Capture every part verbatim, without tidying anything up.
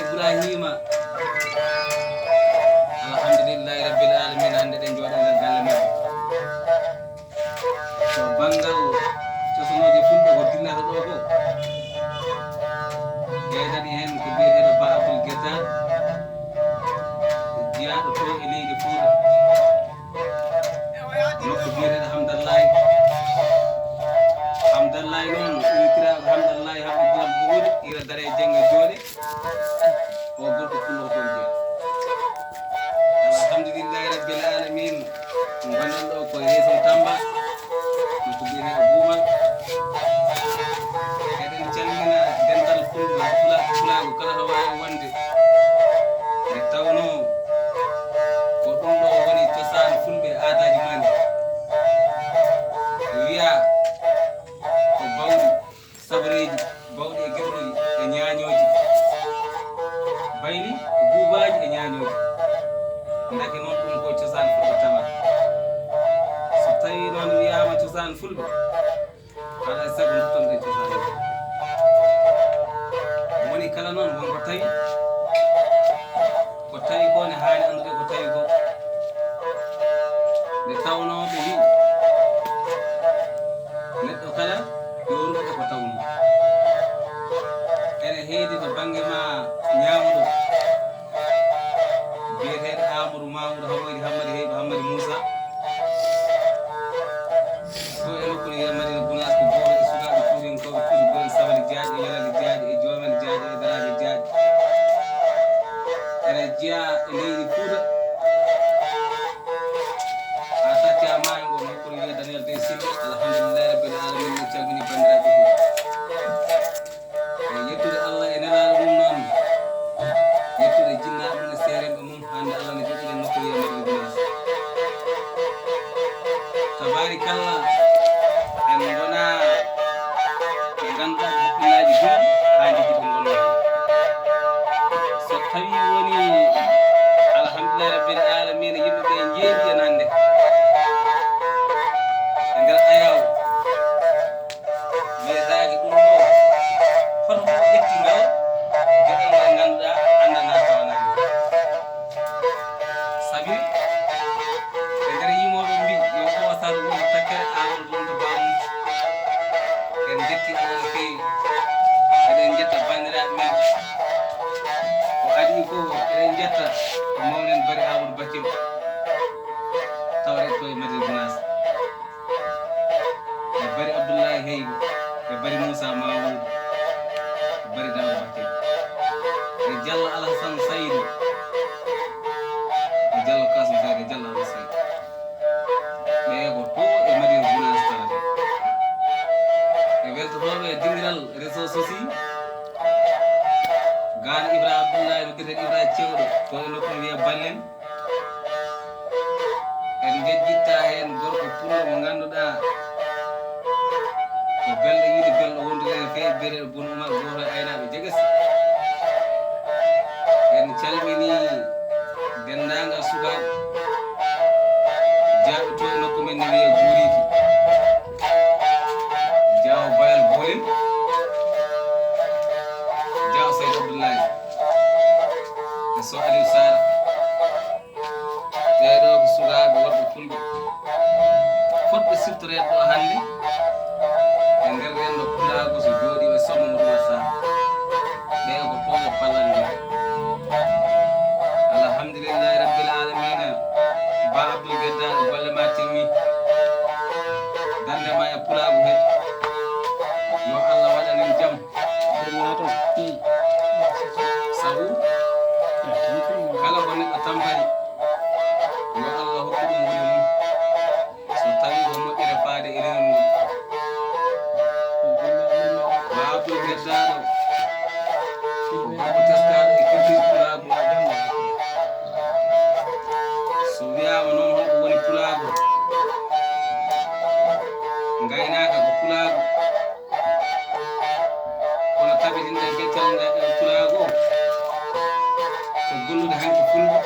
Ibrahima. Alhamdulillahi rabbil alamin, hannde ɗen jooɗo nder galle maɓɓe. To banngal cosanooje fulɓe ko dillata ɗo ko, ɓeydani heen ko biyeteeɗo Ba Abdul Geddar, jiyaaɗo to e leydi Fuuta. Nokku biyeteeɗo Hamdallahi. Hamdallahi noon, inndiraaɗo Hamdallahi Hamdu Buuri, ira dare jannga jooɗe. O gorko pullo ko toon jeyaa. Alhamdulillahi rabbil alamin. Ngonɗen ɗo ko e région Tamba. Nokku biyeteeɗo Buumal. Eɗen calmina dental fulɓe, fula-, fulaagu kala to waawi wonde. Nde tawnoo ko ɗum ɗo woni cosaan fulɓe, aadaaji men. Wiyaa ko bawɗi, sabreeji, bawɗi e geɓruuji e ñaañooji. Bayli ko buubaaji e ñaañooji. Ndeke noon ɗum ko cosaan fulɓe tawa. So tawii noon wiyaama cosaan fulɓe, alaa e sago ndutton ɗen cosaan. Moni kala noon won ko tawi, ko tawi ko ne haani anndude ko tawi ko. Nde tawnoo ɓe mbiyi, neɗɗo kala yo ruɗɗe ko tawnoo. Ene heedi to bannge ma ñaamuɗo, biyeteeɗo Amadou Mamoudou Hamoydi Hammadi Heyba Hammadi Moussa. Ko e nokku wiyee Madina Gunaas, ko gooto e sukaaɓe fuutankooɓe Fuuta Boyel, Sabali Jaaƴe, Yalali Jaaƴe, e Joomel Jaaƴe, e Daraaɓe Jaaƴe. Ene jeyaa e leydi Fuuta. A taccaama e ngol nokku wiyee Daniel Dey Silva. Alhamdulillahi rabbil alamin, min calmini banndiraaɓe fof. E yettude Allah e nelaaɗo mum noon, yettude jinnaaɓe mum e seerenɓe mum, hannde Allah ne joƴƴini nokku wiyee Madina Gunaas. Tabaarikalla, en ngonaa ɓe ngannduɗaa ko hakkillaaji gum haa njeji ɓe ngonnoo. So tawii woni, alhamdulillahi rabbil aalamiina, yimɓe ɓe njeeɗi en hannde e nder ayaawo. Weesaaki ɗum ɗo, hoto ɗum ƴetti ngal geɗal ngal ngannduɗaa anndanaa tawanaani. Sabi e nder yimooɓe mbi yo ɓoosaɗo wonde takkere, Amadou wonde baamuji. En njetti Allah no feewi. Eɗen njetta banndiraaɓe men. Ko adii ko eɗen njetta ko mawnen Bari Amadou Baccel. Tawret ko e Madina Gunaas. E Bari Abdullahi Heyba, e Bari Moussa Mamoudou, e Bari Daouda Bakel, e Diallo Alassane Saydou, e Diallo Kasum Saydou, e Diallo Alassane Saydou. Ɓe ko to e Madina Gunaas tawata. E weltotooɓe e dingiral réseau social, Gana Ibra Abdullahi, no biyeteeɗo Ibra Cewɗo, to e nokku wiyee Ballen. En njejjittaa heen gorko pullo mo ngannduɗaa ko belɗo yiide, belɗo wondude no feewi, biyeteeɗo Boun Oumar, gooto e aynaaɓe Jeges. En calminii denndaangal sukaaɓe jaaɓe to e nokku men ne wiyee Guuriiki. Jaawo Bayal Boolel, Jaawo Seydi Abdullahi, e Sow Aliou Sara. Ɓee ɗoo ko sukaaɓe worɓe fulɓe fotɓe siftoreede ɗoo hannde e nder renndo pulaagu so jooɗiima e Sow Mamadou Oumar Sarr. Ɓee ko toon ɓe ballondira. Alhamdulillahi rabbil aalamiina. Ba Abdoul Geddar, golle ma timmi. Darnde ma e pulaagu he. Yo Allah waɗan en jam. Sabu kala ko neɗɗo tampari, yo Allah hokku ɗum woni mum. So tawii ko moƴƴere faade e leñol ngol. Ba Abdoul Geddar ko gorko teskaaɗo e culture pulaagu. So wiyaama noon holko woni pulaagu, ngaynaaka ko pulaagu. Kono tabitinɗen gaccal ngal pulaagu o, ko gollude hanki fulɓe.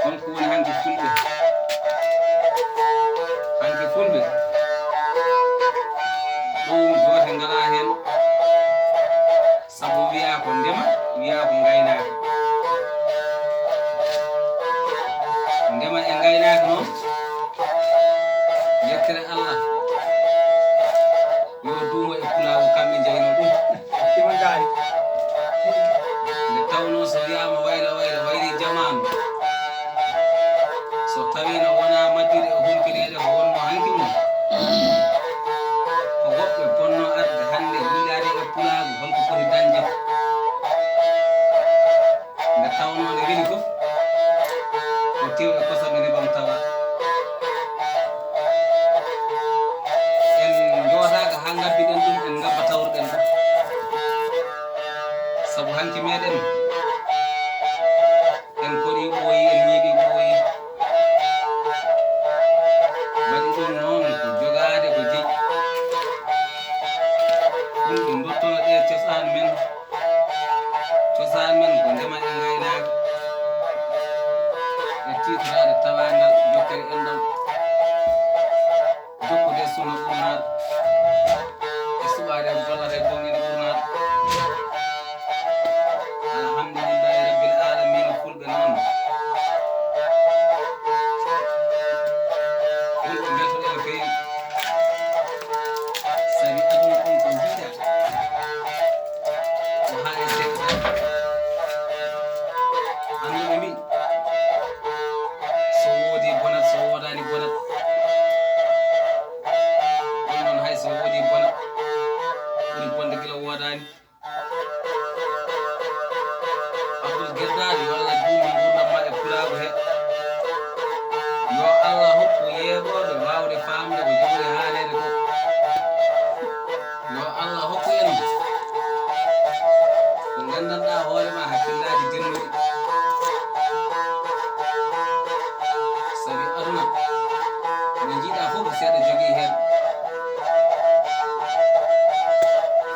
Holko woni hanki fulɓe? Hanki fulɓe, ɗum gooto ngalaa heen.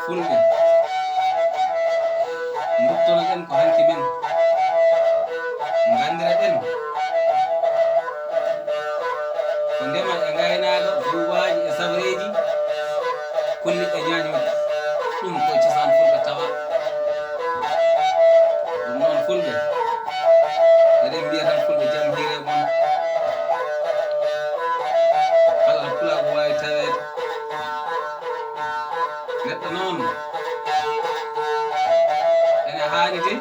Fulɓe, nduttono-ɗen ko hanki men, nganndira-ɗen ko ndema e ngaynaaka, buubaaji e safreeji, kulliɗe ñaañooji. Ɗum ko e cosaan Fulɓe tawa. Ɗum noon, Fulɓe, eɗen mbiya tan Fulɓe jam hiire mon. Kala to Pulaagu waawi taweede. Neɗɗo noon ene haani de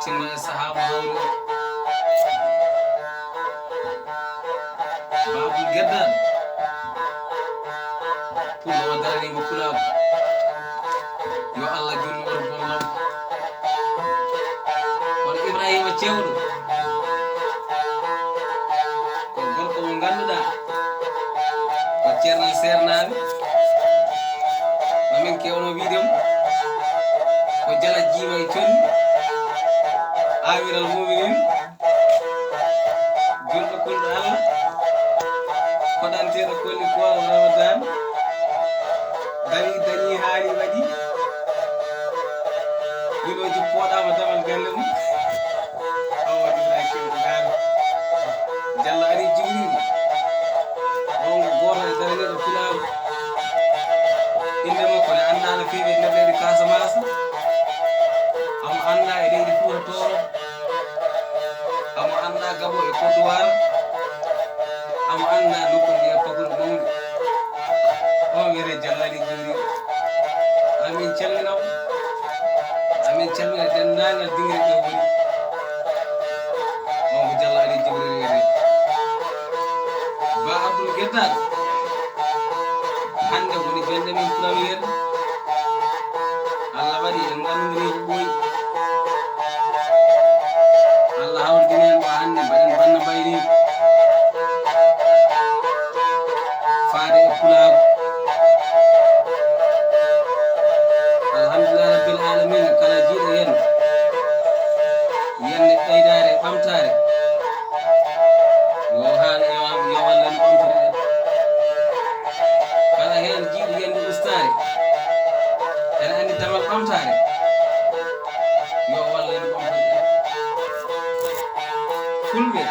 tinno e sahaa mo hawri o. Baabul Geddal, Pullo o daraniima Pulaagu. Yo Allah junnu oto bonno. Kono Ibrahima Cewɗo ko gorko mo ngannduɗaa ko Ceerno Seernaaɓe. No min keewno wiide mo ko jala jiima e conni, amiral muminin, julɗo kulɗo Allah, koɗanteeɗo kolli kooro Ramadan, dañi, dañi haali waɗi, wilooji pooɗaama damal galle mum. Awa waɗi Ibrahima Kewɗo Gaano. Jalla ari Jibril. On ko gooto e daraniiɗo Pulaagu. Innde makko ne anndaa no feewi e nder leydi Casamance. Omo anndaa e leydi Fuuta Tooro. Omo anndaa Gabon e Côte d'Ivoire. Omo anndaa nokku ndiyam pakuɗo mawɗo. On wiyetee Jalla ari Jibril. Amin calmina mo. Amin calmina denndaangal dingre ɗe woni. On ko Jalla ari Jibril wiyetee. Ba Abdul Geddal. Hannde woni jonnde men premier. Allah waɗi en nganndirii ko ɓooyi. Allah hawridini en ɗo hannde, mbaɗen banna mbayri. Faade e Pulaagu. Alhamdulillah Rabbil Alamina, kala jiiɗo yen yande ɓeydaare e ɓamtaare, yo haal, yo, yo wallan ɓamtude ɗen. Kala heen jiiɗo yande ustaare, ene anndi damal ɓamtaare, yo wallan ɓamtude ɗen. Fulɓe,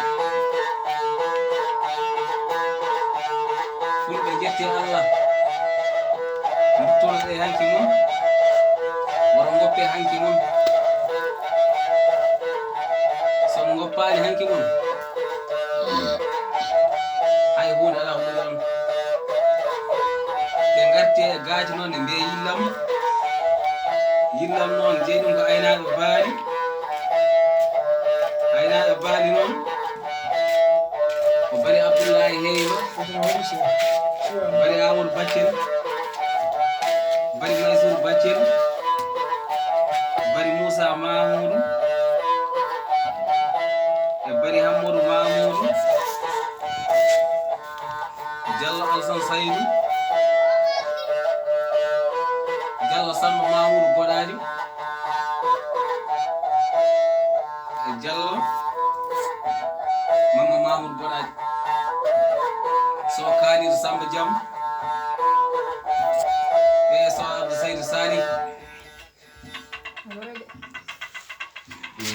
Fulɓe, njettee Allah. Nduttono e hanki mon. Woro ngoppe hanki mon. So on ngoppaani hanki mon, hay huunde alaa ko ɓuri on. Ɓe ngarti e gaaji noon, ɓe mbiya yillam. Yillam noon, jeyi ɗum ko aynaaɓe baali. Aynaaɓe baali noon, ko Bari Abdullahi Heyba, Bari Amadou Baccel, Bari Mansour Baccel, Bari Moussa Mamoudou, e Bari Hammadou Mamoudou, Diallo Alassane Saydou, Diallo Samba Mamoudou Boɗajo, e Diallo Mamma Mamoudou Boɗajo, Sow Kalidou Samba Diam, ɓe Sow Abdou Saydou Salih.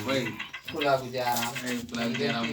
Way. Pulaagu jaaraama. Eyi, Pulaagu jaaraama.